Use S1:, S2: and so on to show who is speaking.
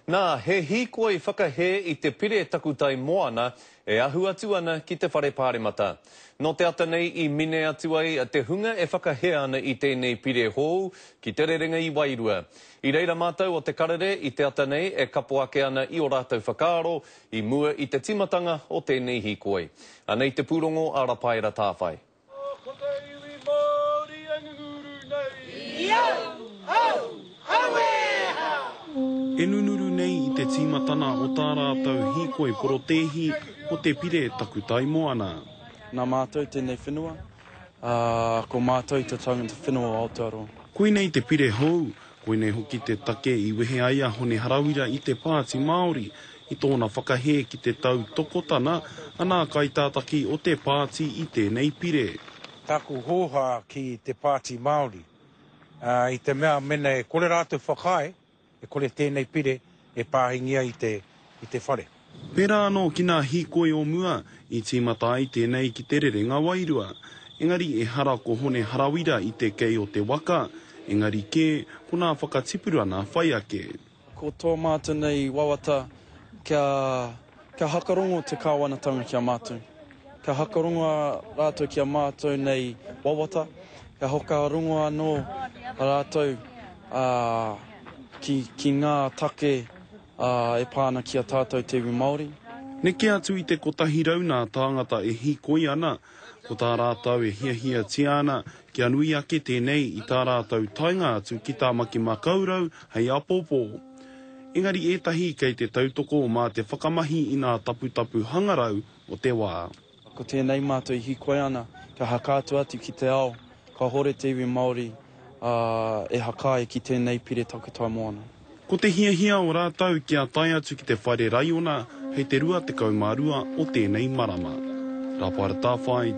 S1: Nā, he hīkoi whakahē i te pire takutai moana e ahu atu ana ki te Whare Pāremata. Nō te ata nei i mine atu ai te hunga e whakahē ana i tēnei pire hou ki te rerenga i Wairua. I reira mātou o Te Karere i te ata nei e kapo ake ana i ō rātou whakaaro i mua i te tīmatanga o tēnei hīkoi. Anei te pūrongo a Rapaera Tāwhai.
S2: Ko te iwi Māori e ngunguru nei.
S3: I au, au, auē ha!
S4: E nunuru nei i te tīmatana o tā rātou hīkoi porotēhi mō te pire takutai moana.
S5: Nā mātou tēnei whenua, ā, ko mātou te tangata whenua o Aotearoa.
S4: Koinei te pire hou, koinei hoki te take i wehe ai a Hone Harawira i te Pāti Māori, i tōna whakahē ki te tautokotana a nā kaitātaki o te pāti i tēnei pire.
S6: Taku hōhā ki te Pāti Māori, i te mea mena e kore rātou whakaae, e kore tēnei pire e pāhingia i te, i te whare.
S4: Pērā anō ki nā hīkoi o mua, i tīmata ai tēnei ki te rerenga wairua. Engari ehara ko Hone Harawira i te kei o te waka, engari kē, ko nā whakatipurana whai ake.
S5: Ko tō mātou nei wawata kia, kia hakarongo te kāwanatanga ki a mātou. Kia hakarongo rātou ki a mātou nei wawata, kia hakarongo anō rātou ki, ki ngā take e pā ana ki a tātou te iwi Māori.
S4: Neke atu i te 100 nā tāngata e hīkoi ana, ko tā rātou e hiahiatia ana kia nui ake tēnei i tā rātou taenga atu ki Tāmaki-makau-rau hei āpōpō. Engari ētahi kei te tautoko mā te whakamahi i nā taputapu hangarau o te wā.
S5: Ko tēnei mātou i hīkoi ana kia hakaatu atu ki te ao kāhore te iwi Māori e hakaae ki tēnei pire takutai moana.
S4: Ko te hiahia o rātou kia tae atu ki te whare raiona hei te 22 o tēnei marama. Rapaera Tawhai.